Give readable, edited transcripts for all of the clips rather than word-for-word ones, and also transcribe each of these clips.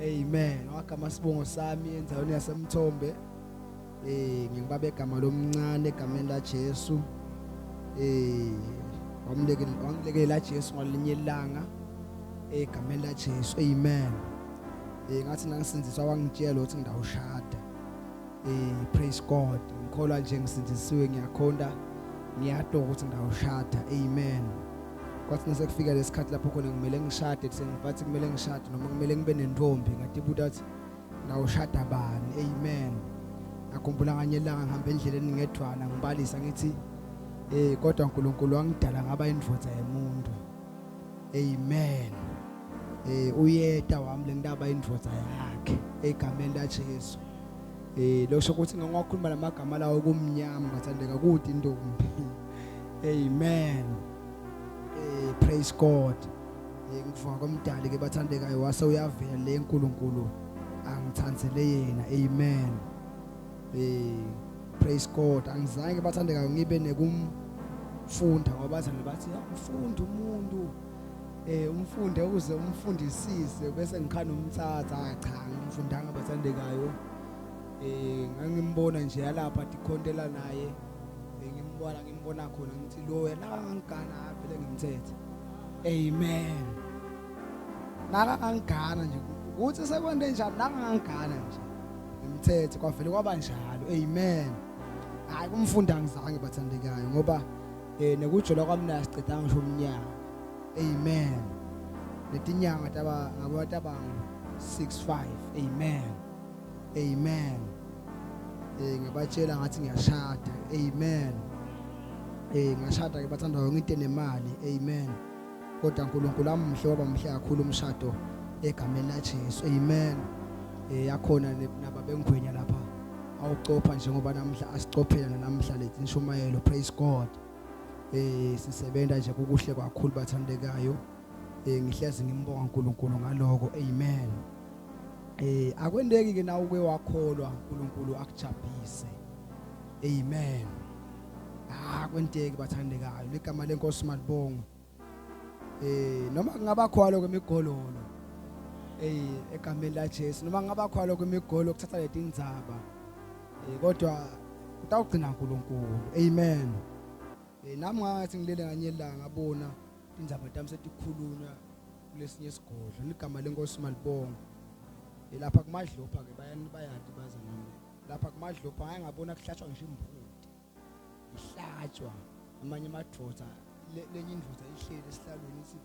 Amen. Wagama sibongo sami endzaweni yaseMthombe. Eh ngibabe igama lomncane egameni la Jesu. Eh wamlekela wangilekelela Jesu ngalinye ilanga egameni la Jesu. Amen. Eh ngathi nangisindziswa wangitshela ukuthi ngidawushada. Eh praise God. Ngikholwa nje ngisindisiwe ngiyakhonda ngiyatoka ukuthi ngidawushada. Amen. Kwathi nasekufika lesikhathi lapho khona ngimele ngishade sengibathi kumele ngishade noma kumele ngibe nentombi ngatibuta ukuthi ngawushada bani. Amen. Ngakhumbula nganye ilanga ngihamba endleleni ngedwana ngibalisa ngithi eh kodwa uNkulunkulu wangidala ngaba indvodza yemuntu. Amen. Eh uyeta wami lengitaba indvodza yakhe egameni laJesu. Eh lokho ukuthi ngingakhuluma lamagama lawo kumnyama bathandeka kude intombi. Amen. Eh praise God. Eh ngivuka komdali ke bathandekayo wase uyavela le uNkulunkulu angithandzele yena. Amen. Eh praise God. Angizange bathandekayo ngibe nekumfunda ngoba bathanda bathi umfunda umuntu eh umfunde uze umfundisise bese ngikhana umthatha ah, cha ngimfundanga bathandekayo eh ngangimbona nje yalapha dikhontela naye ngimbona ngimbona khona ngithi lo yena angangigana vele ngimthethe amen nakangangigana nje ukuthi sekwente njani nakangangigana nje ngimthethe kwavele kwaba njalo amen hayi kumfunda angizange bathandekayo ngoba eh nekujola kwami naye sicedanga ngisho umnyaka amen letinyanga taba ngabo taba 65 amen amen eh ngabatshela ngathi ngiyashada amen eh ngashada ke bathandwayo ngite nemali amen kodwa uNkulunkulu amuhle waba muhle kakhulu umshado egameni la Jesu amen eh yakhona nababengwenya lapha awucopha njengoba namhla asicophela namhla lethi inshumayelo praise God eh sisebenza nje kukuhle kakhulu bathandekayo eh ngihlezi ngimbonga uNkulunkulu ngaloko amen eh akwendeki ke nawe uke wakholwa uNkulunkulu akujabhise amen ah kwenteki bathandekayo ligama lenkosi malibongwe eh noma kungaba khwalo kwemigololo eh egameni la Jesu noma kungaba khwalo kwemigolo kuthatha letindzaba eh kodwa kutawugcina uNkulunkulu amen eh nami ngathi ngilele nganye ilanga ngabona indzaba tami setikhulunywa kulesinye isigodlo ligama lenkosi malibonga eh, lapha kumadlopha ke bayani bayadi baza nami lapha kumadlopha ngake ngabona kuhlatshwa ngisho imbuti ihlatshwa amanye amadoda lenye indoda ihleli esihlalweni ithi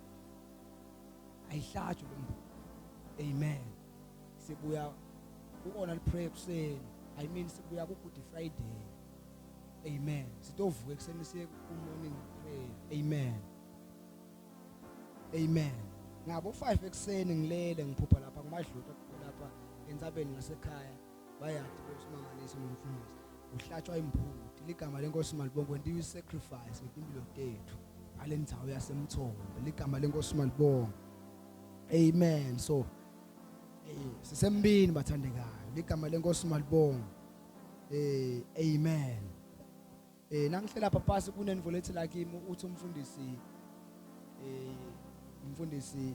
ayihlatshwe le mbuti amen sibuya kukona liprayer ekuseni i mean sibuya ku Good Friday amen sitovuka ekuseni siye ku morning prayer amen amen ngabo 5 ekuseni ngilele ngiphupha lapha kumadlota lapha entsabeni ngasekhaya bayadi bosimangaliso nomfundisi uhlatshwa imbuti ligama lenkosi malibongwe kwentiwa isacrifice ngetimpilo tethu ngalendzawo yasemthombo ligama lenkosi malibongwe amen so eh sisembini bathandekayo ligama lenkosi malibongwe eh amen Eh nangihlela lapha phansi kunenvo lethi la kimi uthi umfundisi eh umfundisi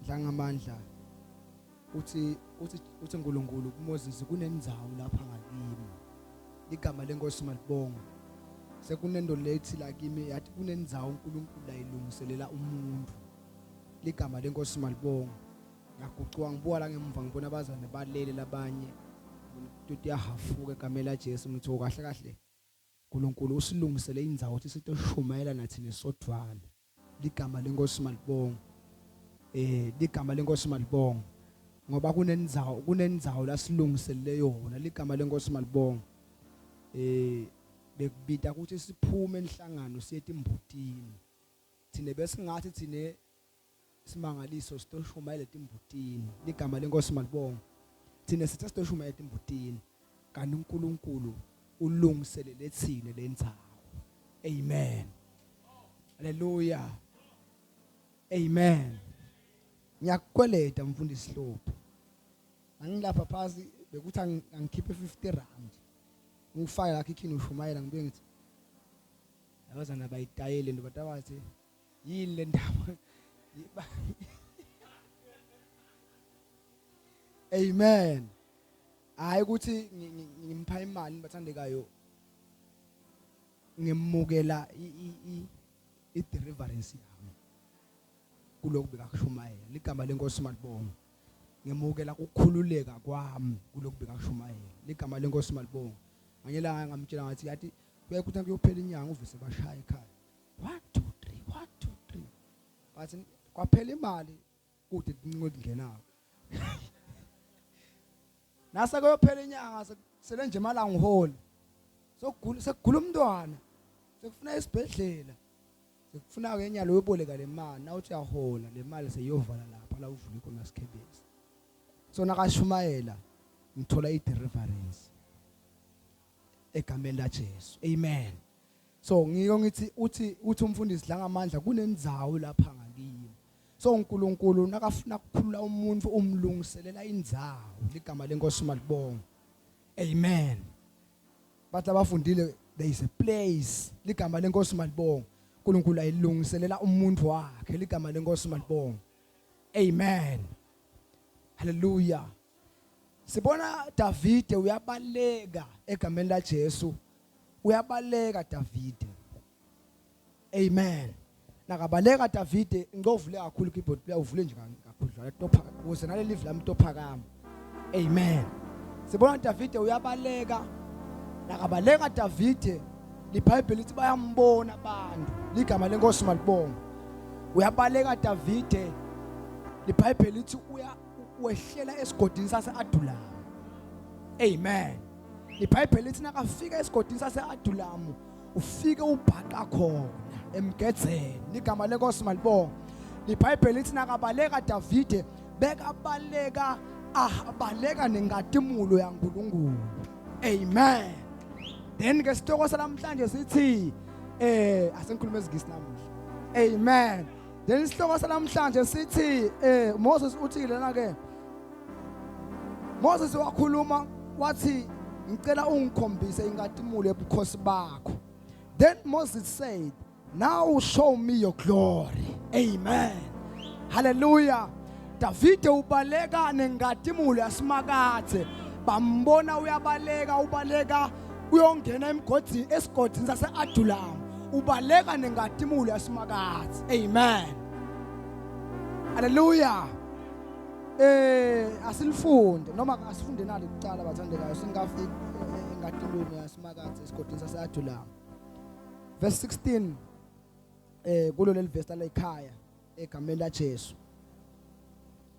Dlangamandla uthi uthi uthi uNkulunkulu kuMoses kunendzawo lapha ngakimi igama lenkosi malibonga sekunento lethi la kimi yathi kunendzawo uNkulunkulu ayilungiselela umuntu ligama lenkosi malibonga ngagucuka ngibuka la ngemva ngibona abazane balele labanye tuti yahafuka egameni laJesu ngithi oh, kahle kahle uNkulunkulu usilungisele indzawo ukuthi sitoshumayela nathi nesodvwana ligama lenkosi malibonga eh ligama lenkosi malibonga ngoba kunendzawo kunendzawo lasilungiselele yona ligama lenkosi malibonga eh bekubita ukuthi siphume enhlangano siye etimbutini thina besingathi thina Simangaliso sitoshumayela etimbutini. Ligama lenkosi malibongwe. Thina sithe sitoshumayela etimbutini kanti uNkulunkulu ulungiselele thina lendzawo. Amen. Haleluya. Amen. Ngiyakukweleta mfundisi Hlophe. Angilapha phansi bekuthi angikhiphe 50 rand. Ngifake la khikhini ushumayela ngibuye ngithi abazana bayitayele nto batabathi yini le ndaba Amen. Hayi ukuthi ngimpha imali bathandekayo ngimukela i deliverance yami kulokhu bekakushumayela ligama lenkosi malibonga ngemukela ukukhululeka kwami kulokhu bekakushumayela ligama lenkosi malibonga nganyela ngamtshela ngathi yathi kuyaye kuthi kuyophela inyanga uvese bashaya ekhaya 1 2 3 1 2 3 bathi kwaphela imali kude tincingo etingenako nase kuyophela inyanga sele nje imali angiholi sokugula sekugula umntwana sekufuna isibhedlela sekufuna ke enyalo uyoboleka le mali na uthi uyahola le mali seyiyovala lapha la uvule khona sikhebezi so nakashumayela ngithola i-deliverance egameni laJesu amen so ngiko ngithi uthi uthi umfundisi dla ngamandla kunendzawo lapha ngakini so uNkulunkulu nakafuna ukukhulula umuntu umlungiselela indzawo ligama lenkosi malibonga amen bathi abafundile there is a place ligama lenkosi malibonga uNkulunkulu ayilungiselela umuntu wakhe ligama lenkosi malibonga amen haleluya Sibona Davide uyabaleka egameni laJesu. Uyabaleka Davide. Amen. Nakabaleka Davide ngicovule kakhulu keyboard player uvule nje kakhulu topha ukuze naleli live lami tophakama. Amen. Sibona Davide uyabaleka. Nakabaleka Davide liBhayibheli lithi bayambona abantu. Ligama lenkosi malibonga. Uyabaleka Davide liBhayibheli lithi uya wehlela esigodini saseAdulamu. Amen. IBhayibheli lithi nakafika esigodini saseAdulamu ufike ubhaqa khona emgedzeni. Ligama lenkosi malibonga. IBhayibheli lithi nakabaleka Davide bekabaleka abaleka nenkatimulo yaNkulunkulu. Amen. Then ke sihloko salamhlanje sithi eh asengikhuluma ezingisi namuhla. Amen. Then isihloko salamhlanje sithi eh Moses uthi lena ke Moses wakhuluma wathi ngicela ungikhombise inkatimulo yobukhosi bakho. Then Moses said, "Now show me your glory." Amen. Hallelujah. Davide ubaleka nenkatimulo yasimakathe. Bambona uyabaleka ubaleka uyongena emgodini esigodini sase-Adulam ubaleka nenkatimulo yasimakathe. Amen. Hallelujah. Eh asilifunde noma asifunde nali kuqala bathandekayo singafiki enkatimulweni yasimakathe esigodini sase-Adulam. Verse 16 eh kulo leli verse la ekhaya egameni laJesu.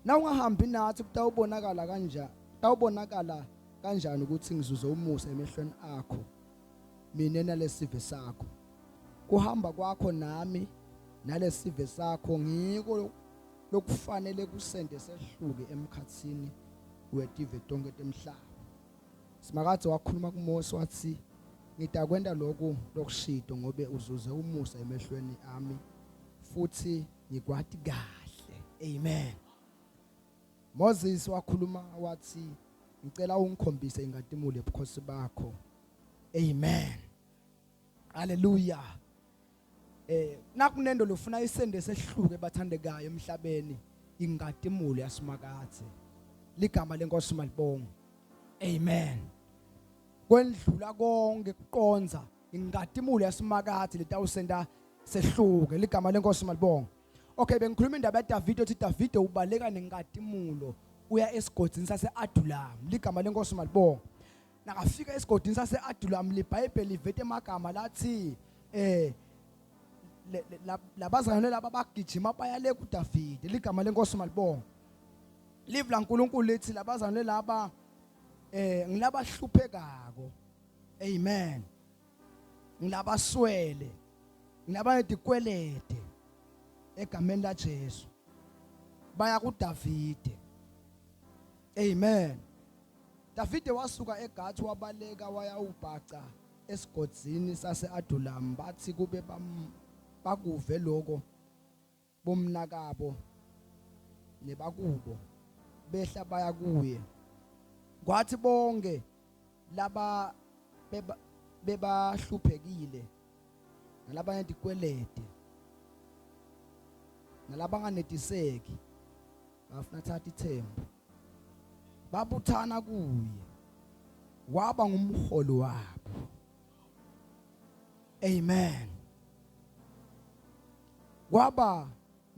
Na ungahambi nathi kutawubonakala kanjani? Kutawubonakala kanjani ukuthi ngizuze umusa emehlweni akho mina nalesive sakho? Kuhamba kwakho nami nalesive sakho ngiko lokufanele kusente sehluke emkhatsini wetive tonke temhlaba. Simakadze wakhuluma kuMose watsi, Ngitakwenta loku lokushito ngobe uzuze umusa emehlweni ami futsi ngikwati kahle. Amen. Moses wakhuluma watsi, Ngicela ungikhombise inkatimulo yebukhosi bakho. Amen. Hallelujah. Eh nakunento lofuna isende sehluke bathandekayo emhlabeni inkatimulo yasimakadze. Ligama lenkosi malibonga. Amen. Kwendlula konke kuqonza inkatimulo yasimakadze letawusenta sehluke. Ligama lenkosi malibonga. Okay bengikhuluma indaba yaDavide uthi Davide ubaleka nenkatimulo uya esigodini saseAdulam. Ligama lenkosi malibonga. Nakafika esigodini saseAdulam liBhayibheli livete emagama lathi eh labazalwane laba bagijima baya le kuDavide. Ligama lenkosi malibonga. Live laNkulunkulu lithi labazalwane laba eh ngilabahluphekako. Amen. Ngilabaswele. Ngilabanetikwelede egameni laJesu. Baya kuDavide. Amen. Davide wasuka eGathi wabaleka wayawubhaca esigodzini sase-Adulamu bathi kube bakuve loko bomnakabo nebakubo behla baya kuye kwathi bonke laba bebahluphekile nalabanetikwelede nalabanganetiseki bafuna thatha ithembu. Babuthana kuye. Waba ngumholi wabo. Amen. Kwaba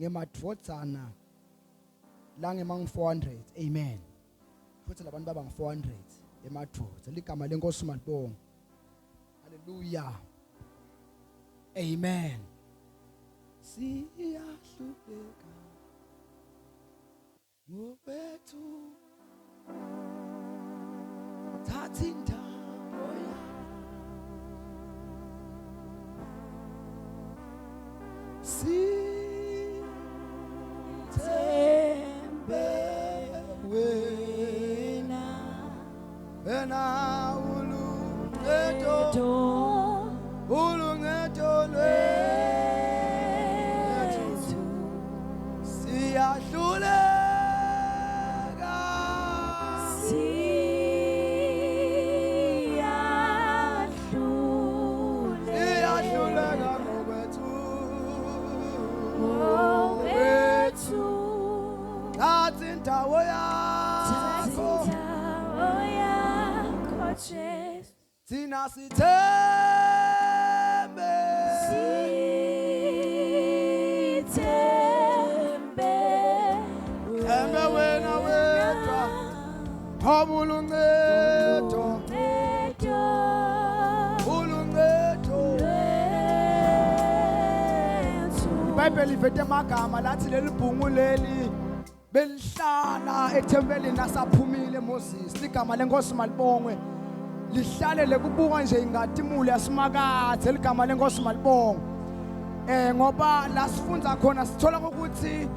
ngemadvodzana langemang 400. Amen. Futhi labantu baba ngu-400 emadvodza. Ligama lenkosi malibonga. Hallelujah. Amen. Siyahluleka ngokwethu thatha indawo yakho sithembe wena wena uluncedo uluncedo lwethu siyahluleka siyahluleka ngokwethu thatha indawo yakho thina sithembe thembe wena wedwa ngoba uluncedo uluncedo iBhayibheli ivete amagama lathi leli bhungu leli belihlala ethempelini nasaphumile Moses ligama lenkosi malibongwe lihlalele kubuka nje ingatimule yasimakathe ligama lenkosi malibongwe eh ngoba la sifundza khona sithola ukuthi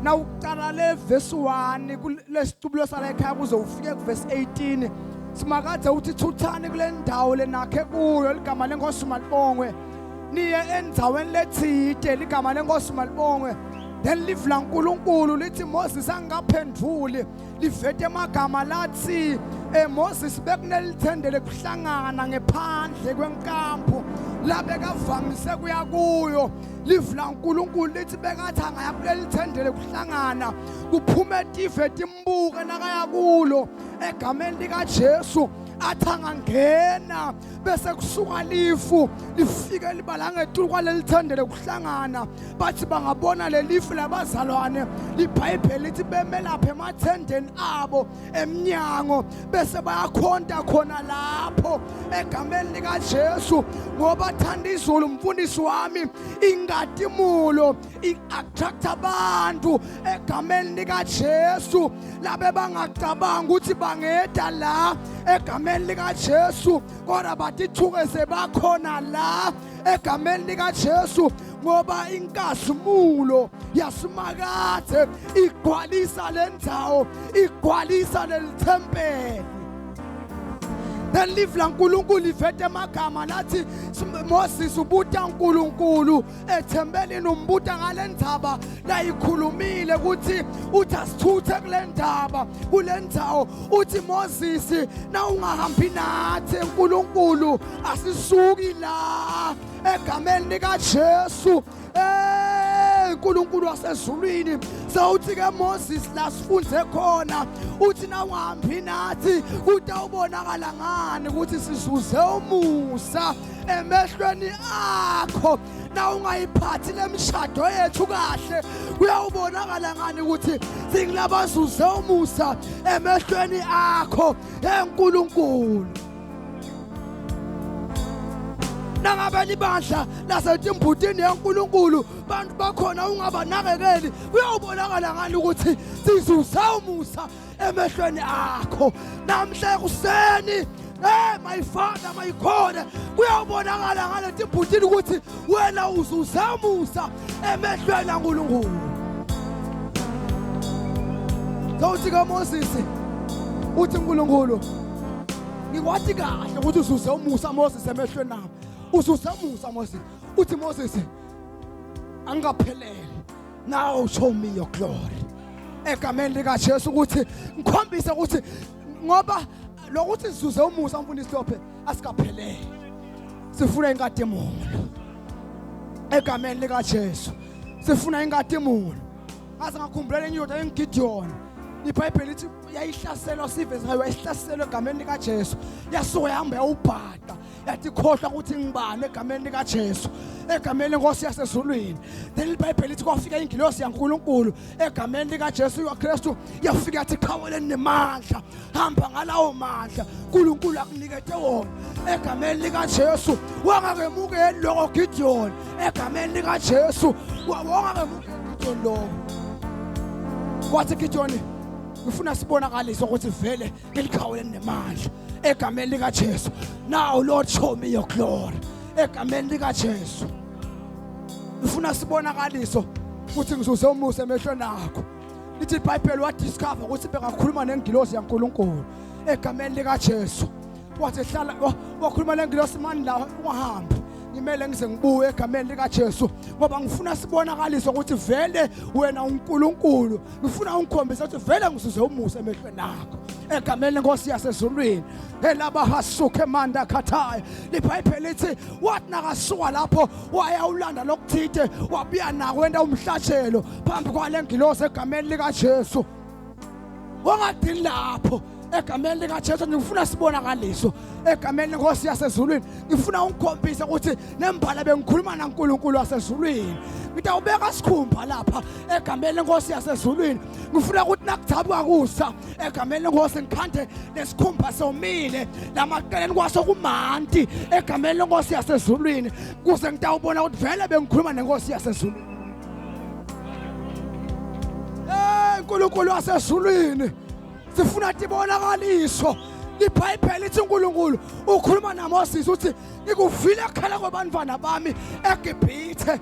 nawuqala le verse 1 kulesicubulo sala ekhaya kuze ufike ku verse 18 simakade uthi thuthani kule ndawo lenakhe kuyo ligama lenkosi malibongwe niye endzaweni letsite ligama lenkosi malibongwe then live laNkulunkulu lithi Moses angaphendvuli livete emagama lathi eh Moses bekunelithende lekuhlangana ngephandle kwenkampu labekavamise kuya kuyo live laNkulunkulu lithi bekathi angaya kuleli thende lekuhlangana kuphume tive timbuke nakaya kulo egameni likaJesu athi angangena bese kusuka lifu lifike liba langetulu kwaleli thende lekuhlangana bathi bangabona lelifu labazalwane libhayibheli lithi bemelapha emathendeni abo emnyango bese bayakhonta khona lapho egameni likaJesu ngoba thanda izulu mfundisi wami ingatimulo i-attract abantu egameni likaJesu labe bangacabanga ukuthi bangeda la egameni likaJesu kodwa batithuke sebakhona la egameni likaJesu ngoba inkazimulo yasimakathe igcwalisa lendzawo igcwalisa lelithempeli then live laNkulunkulu ivete amagama lathi Moses ubuta uNkulunkulu ethempelini umbuta ngale ndaba layikhulumile ukuthi uthi asithuthe kule ndaba kule ndzawo uthi Moses na ungahambi nathi uNkulunkulu asisuki la egameni likaJesu Eh uNkulunkulu wasezulwini sawuthi ke Moses la sifunze khona uthi na ungahambi nathi kutawubonakala ngani ukuthi sizuze umusa emehlweni akho na ungayiphathi lemishado yethu kahle kuyawubonakala ngani ukuthi singilabazuze umusa emehlweni akho eNkulunkulu nangabe libandla lasetimbutini yaNkulunkulu bantu bakhona ungabanakekeli kuyawubonakala ngani ukuthi sizuze umusa emehlweni akho namhla ekuseni Hey my father my God kuyawubonakala ngaleti bhutini ukuthi wena uzuze umusa emehlweni kaNkulunkulu Sawuthi kaMoses uthi uNkulunkulu ngikwathi kahle ukuthi uzuze umusa Moses emehlweni ami uzuze umusa Moses uthi Moses angikaphelele now show me your glory egameni likaJesu ukuthi ngikhombise ukuthi ngoba lokuthi sizuze umusa mfundisi Hlophe asikaphelele sifuna inkatimulo egameni likaJesu sifuna inkatimulo ngaze ngakhumbula enye indoda engiGideon iBhayibheli lithi yayihlaselwa sive sayo yayihlaselwa egameni likaJesu yasuka yahamba yawubhada yathi khohlwa ukuthi ngibani egameni likaJesu egameni lenkosi yasezulwini then iBhayibheli lithi kwafika ingilosi yaNkulunkulu egameni likaJesu kaKristu yafika yathi qhaweleni nemandla hamba ngalawo mandla uNkulunkulu akunikete wona egameni likaJesu wangakemukeli lokho Gideon egameni likaJesu wangakemukeli Gideon lokho wathi Gideon ngifuna sibonakaliso ukuthi vele ngilikhawuleni nemandla egameni likaJesu now Lord show me your glory egameni likaJesu ngifuna sibonakaliso ukuthi ngizuze umusa emehlweni akho lithi iBhayibheli wadiscover ukuthi bengakhuluma nengilosi yaNkulunkulu egameni likaJesu wathi hlala wakhuluma nengilosi mani la ungahambi ngimele ngize ngibuye egameni likaJesu ngoba ngifuna sibonakaliso ukuthi vele wena uNkulunkulu ngifuna ungikhombise ukuthi vele ngizuze umusa emehlweni akho egameni lenkosi yasezulwini elabahasuke manda khathaya libhayibheli lithi wathi nakasuka lapho waya ulanda lokuthide wabuya nako wenta umhlatshelo phambi kwale ngilosi egameni likaJesu wangadini lapho egameni likaJesu ngifuna sibonakaliso egameni lenkosi yasezulwini ngifuna ungikhombise ukuthi nembala bengikhuluma naNkulunkulu wasezulwini ngitawubeka sikhumba lapha egameni lenkosi yasezulwini ngifuna ukuthi nakuthabuka kusa egameni lenkosi ngikhande lesikhumba somile lamaqeleni kwaso kumanti egameni lenkosi yasezulwini kuze ngitawubona ukuthi vele bengikhuluma nenkosi yasezulwini Hey uNkulunkulu wasezulwini sifuna tibonakaliso iBhayibheli lithi uNkulunkulu ukhuluma naMoses uthi ngikuvile ekhala kwabantwana bami eGibhithe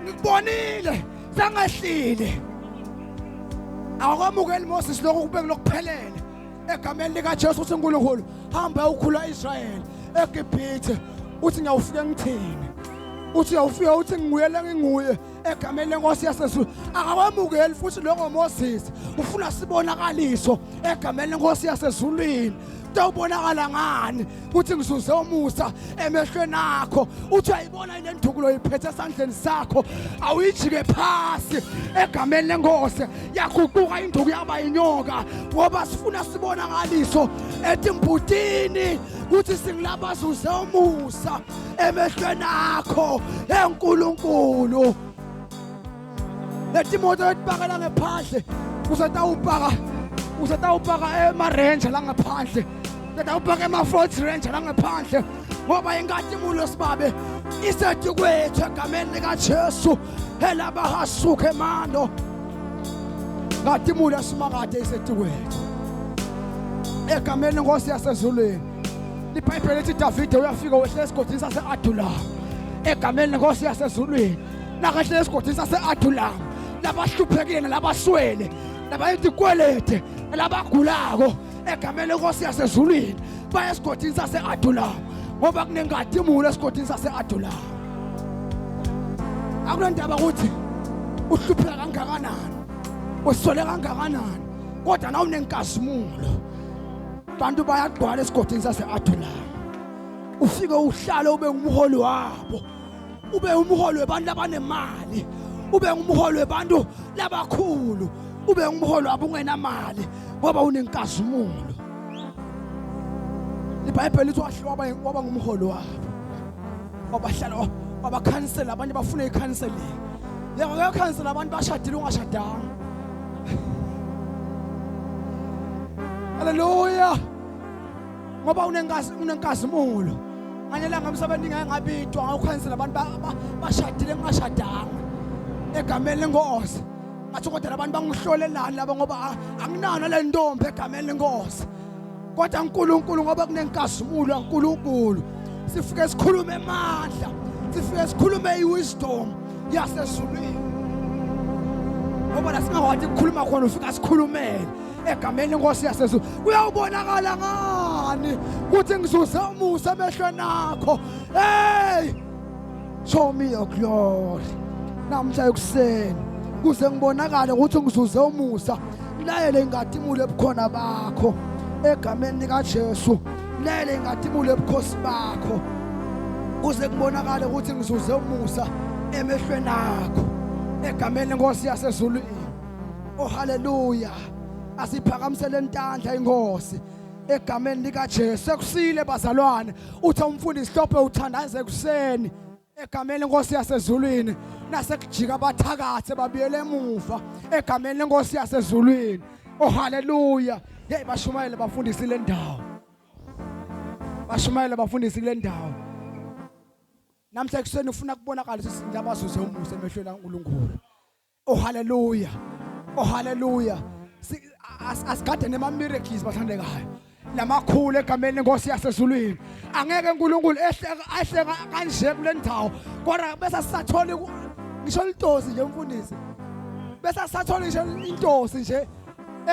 ngikubonile sangehlile akwamukeli Moses lokho kube kulokuphelele egameni likaJesu uthi uNkulunkulu hamba ukhula Israel eGibhithe uthi ngiyawufika ngithini uthi uyawufika uthi nguye lenginguye egameni lenkosi yasezulu akakwamukeli futhi lokho Moses ufuna sibonakaliso egameni lenkosi yasezulwini kutawubonakala ngani ukuthi ngizuze umusa emehlweni akho uthi uyayibona ile nduku loyiphethe esandleni sakho awuyijike phasi egameni lenkosi yaguquka induku yaba inyoka ngoba sifuna sibonakaliso etimbutini ukuthi singilabazuze umusa emehlweni akho enkulunkulu letimoto letipakela ngephandle usetawupaka usetawupaka ema-ranger langaphandle setawupaka ema-fort ranger langaphandle ngoba inkatimulo sibabe isethi kwethu egameni likajesu elabahasuke emano nkatimulo simakade isethi kwethu egameni lenkosi yasezulwini libhayibheli lithi Davide uyafika wehlela esigodini sase-Adulamu egameni lenkosi yasezulwini nakehlela esigodini sase-Adulamu labahluphekile nalabaswele labayitikwelede nalabagulako egameni lenkosi yasezulwini baya esigodini sase-Adulamu ngoba kunengadimulo esigodini sase-Adulamu akunandaba ukuthi uhlupheka kangakanani uswele kangakanani kodwa na unenkazimulo abantu bayagcwala esigodini sase-Adulamu ufike uhlale ube ngumholi wabo ube umholi webantu abanemali ube ngumholi webantu labakhulu ube ngumholi wabo ungenamali ngoba unenkazimulo iBhayibheli lithi wahloba waba ngumholi wabo wabahlala wabakhansela abanye bafuna ikhanseling yebo kuyakhansela abantu bashadile ungashadanga haleluya ngoba unenkazi unenkazimulo nganye langa emsebenzini ngeke ngabidwa ngawukhansela abantu bashadile ngingashadanga egameni lenkosi ngathi kodwa labantu bangihlolelani laba ngoba anginayo nale ntombi egameni lenkosi kodwa uNkulunkulu ngoba kunenkazimulo kaNkulunkulu sifike sikhulume amandla sifike sikhulume iwisdom yasezulwini ngoba la singakwazi ukukhuluma khona ufika sikhulumele egameni lenkosi yasezulu kuyawubonakala ngani ukuthi ngizuze umusa emehlweni akho hey show me your glory namhla ekuseni kuze ngibonakale ukuthi ngizuze umusa layele ingatimule ebukhona bakho egameni likaJesu layele ingatimule ebukhosi bakho kuze kubonakale ukuthi ngizuze umusa emehlweni akho egameni lenkosi yasezulwini oh haleluya Asiphakamisele intandla inkosi egameni likaJesu. Sekusile bazalwane, uthe umfundisi Hlophe uthandaze ekuseni egameni lenkosi yasezulwini, nasekujika abathakathi babuyele emuva egameni lenkosi yasezulwini. Oh haleluya. Hey, bashumayele bafundisi le ndawo, bashumayele bafundisi kule ndawo. Namhla ekuseni ufuna kubonakala ukuthi singabazuze umusa emehlweni kaNkulunkulu. Oh haleluya. Oh haleluya. Asigade nema miracles bathandekayo. Lamakhulu egameni lenkosi yasezulwini. Angeke uNkulunkulu ehle ehle kanje kule ndawo. Kodwa bese sisathola ngisho litosi nje umfundisi. Bese sisathola ngisho intosi nje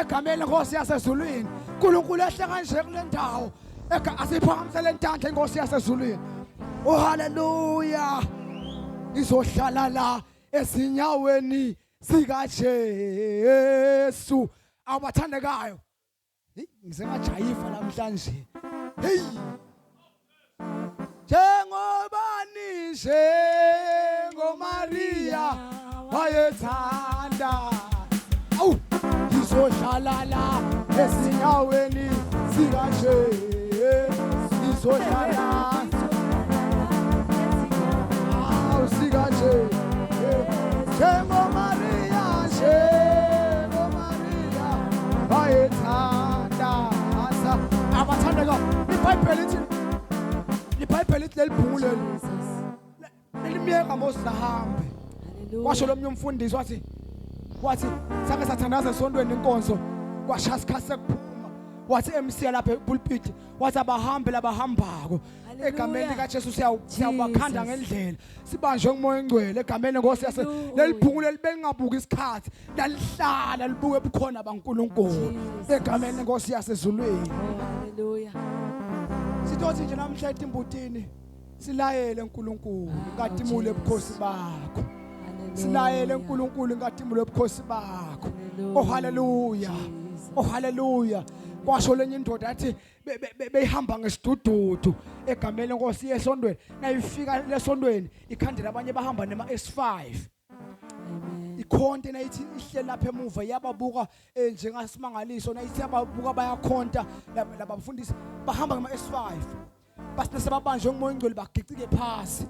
egameni lenkosi yasezulwini. uNkulunkulu ehle kanje kule ndawo. Asiphakamisele intandla inkosi yasezulwini. Oh haleluya. Ngizohlala la ezinyaweni zikaJesu. Abathandekayo, hey, ngize ngajayiva namhlanje. Hey, njengoba nije ngoMaria wayethanda, awu ngizohlala la ezinyaweni zikaJesu, ngizohlala awu sikaJesu njengoMaria, njengoMaria wayethandaza. Abathandeka, iBhayibheli lithi, iBhayibheli lithi leli bhungu leli elimyeka Moses ahambe. Kwasho lomnye umfundisi wathi sake sathandaza esontweni inkonzo kwashaya isikhathi sekuphuma, wathi MC lapha epulpit wathi abahambe labahambako egameni likaJesu, siyawubakhanda ngendlela sibanjwe ngumoya ongcwele egameni lenkosi yase. Leli bhungu leli bengabuki isikhathi, lalihlala libuke ebukhona baNkulunkulu egameni lenkosi yasezulwini. Haleluya. Sithothi nje namhla etimbutini silayele uNkulunkulu inkatimule ebukhosi bakho, silayele uNkulunkulu inkatimule ebukhosi bakho. Oh haleluya, oh haleluya. Kwasho lenye indoda yathi beyihamba ngesidududu egameni lenkosi yesontweni, nayifika lesontweni ikhandela abanye bahamba nema S5. Ikhonte nayithi ihleli lapha emuva iyababuka njengasimangaliso, nayithi yababuka bayakhonta labafundisi bahamba ngama S5, basine sebabanjwe ngumoya ongcwele bagicike phasi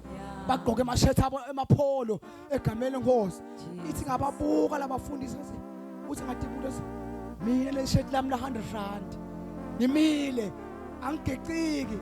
bagqoke amashethi abo emapholo egameni lenkosi. Ithi ngababuka labafundisi, uthi ngadibuka mina le shirt lami la 100 rand ngimile angigiciki,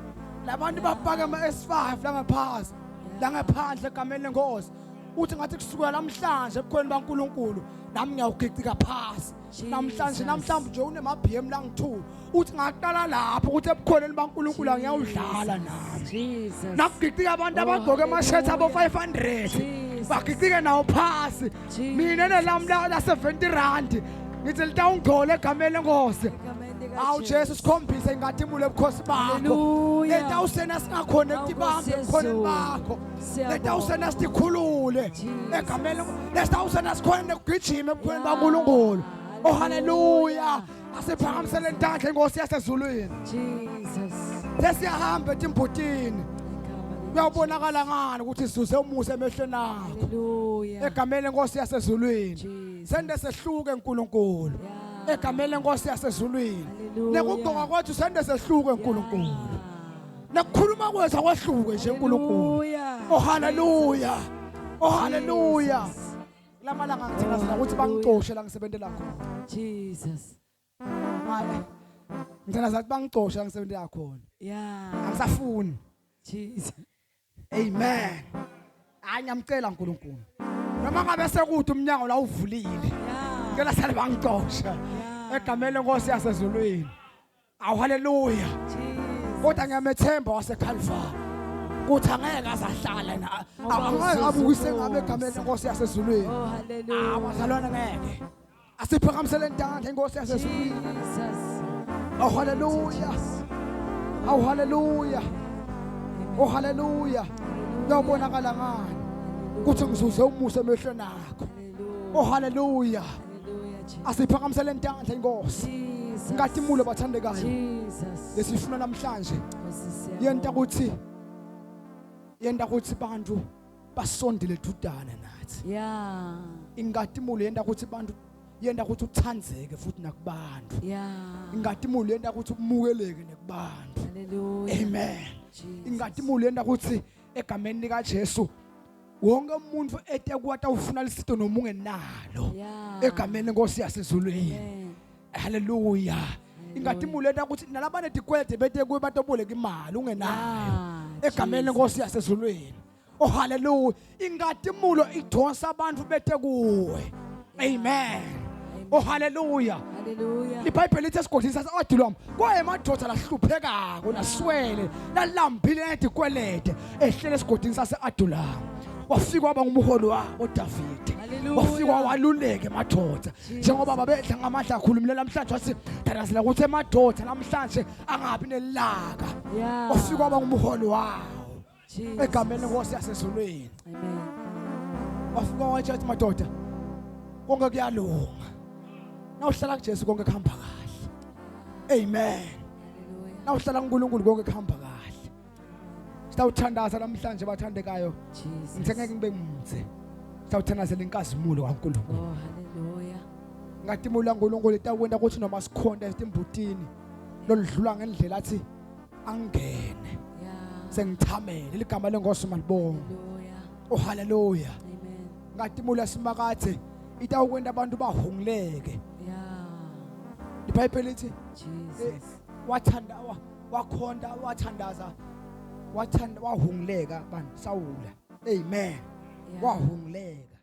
labantu bafake ama S5 la ngaphansi la ngaphandle egameni lenkosi. Uthi ngathi kusukela namhlanje ebukhweni baNkuluNkulu nami ngiyawugicika phasi namhlanje. Namhlanje nje unema BM la ngi2, uthi ngaqala lapho ukuthi ebukhoneni baNkuluNkulu angiyawudlala nami. Jesus. Nakugicika abantu abagqoke ama-shirt abo 500 Jesus. bagicike nawo phasi, mina nelami la 70 rand ngithi litawungcola egameni lenkosi. Egameni lika Awu Jesu, sikhombise inkatimule ebukhosi bakho. Hallelujah. Letawusena singakhona Awu, ukutibamba Nkosi ebukhoneni Yesu. bakho. Siyabonga. Letawusena sikhulule Jesus. egameni lesitawusena sikhona nekugijima ebukhoneni Yeah. baNkulunkulu. Oh haleluya. Hallelujah. Asiphakamisele intandla inkosi yasezulwini. Jesus. Sesiyahamba etimbutini. Igama lika Kuyawubonakala ngani ukuthi sizuze umusa emehlweni akho. Hallelujah. Egameni lenkosi yasezulwini. Jesus. Sende sehluke uNkulunkulu. Yeah. Egameni lenkosi yasezulwini. Hallelujah. Nekugqoka kwethu sende sehluke uNkulunkulu. Yeah. Nekukhuluma kwethu akwehluke nje uNkulunkulu. Hallelujah. Oh haleluya. Oh haleluya. Jesus. Kulamalanga ngithandazela ukuthi bangicoshe la ngisebentela khona. Jesus. Hayi. Ngithandaza ukuthi bangicoshe la ngisebentela khona. Yeah. Angisafuni. Jesus. Amen. Hayi ngiyamcela uNkulunkulu. Noma ngabe sekude umnyango la uvulile. Yeah. Ngicela sale bangicosha. Yeah. Egameni lenkosi yasezulwini. Awu haleluya. Jesus. Kodwa ngiyamethemba waseCalvary. Kuthi angeke azahlala na. Ngoba Angeke abukise uzuza ngabe egameni lenkosi yasezulwini. Oh hallelujah. Ah bazalwane ngeke. Asiphakamisele intandla inkosi yasezulwini. Jesus. Oh haleluya. Oh haleluya. Oh haleluya. Kuyabonakala ngani ukuthi ngizuze umusa emehlweni akho. Hallelujah. Oh haleluya. Hallelujah. Jesus. Asiphakamisele intandla inkosi. Jesus. Nkatimulo bathandekayo. Jesus. Lesifuna namhlanje Nkosi siyabonga. yenta ukuthi bantu basondele dudane nathi. Yeah. Inkatimulo yenta ukuthi bantu Yenta ukuthi uthandzeke futhi nakubantu. Yeah. Inkazimulo yenta ukuthi umukeleke nekubantu. Hallelujah. Amen. Jesus. Inkazimulo yenta ukuthi egameni lika Jesu wonke umuntu ete kwata ufuna lisito noma ungenalo. Yeah. Egameni lenkosi yasezulwini. Amen. Haleluya. Inkazimulo yenta ukuthi nalabanetikwelede bete kuye batoboleka imali ungenayo. Yeah, Egameni Jesus. lenkosi yasezulwini. Oh haleluya. Inkazimulo idonsa abantu bete kuwe. Amen. Oh haleluya. Hallelujah. iBhayibheli lithi esigodini sase-Adulamu kwayemadoda lahluphekako naswele lalambile nedikwelede ehlele esigodini sase-Adulamu wafika waba ngumholi wabo uDavide Hallelujah. wafika waluleka emadoda njengoba babedla ngamandla akhulumile namhlanje wathi thandazela ukuthi emadoda namhlanje angabi nelaka Yeah. wafika waba ngumholi wawo Jesus. egameni lenkosi yasezulwini Amen. wafika watsho athi madoda konke kuyalunga nawuhlala kuJesu konke kuhamba kahle amen Hallelujah. nawuhlala kuNkulunkulu konke kuhamba kahle sitawuthandaza namhlanje bathandekayo Jesus. ngithe ngeke ngibe mdze sitawuthandazela inkazimulo kaNkulunkulu Oh, hallelujah. inkazimulo kaNkulunkulu itakwenta ukuthi noma sikhonta etimbutini loludlula ngendlela athi angene Yeah. sengithamele ligama lenkosi malibonga Hallelujah. oh haleluya Amen. inkazimulo yasimakathe itawukwenta abantu bahunguleke Yeah. iBhayibheli lithi Jesus. wathanda wakhonta wathandaza wathanda wahunguleka bani Sawula amen Yeah. wahunguleka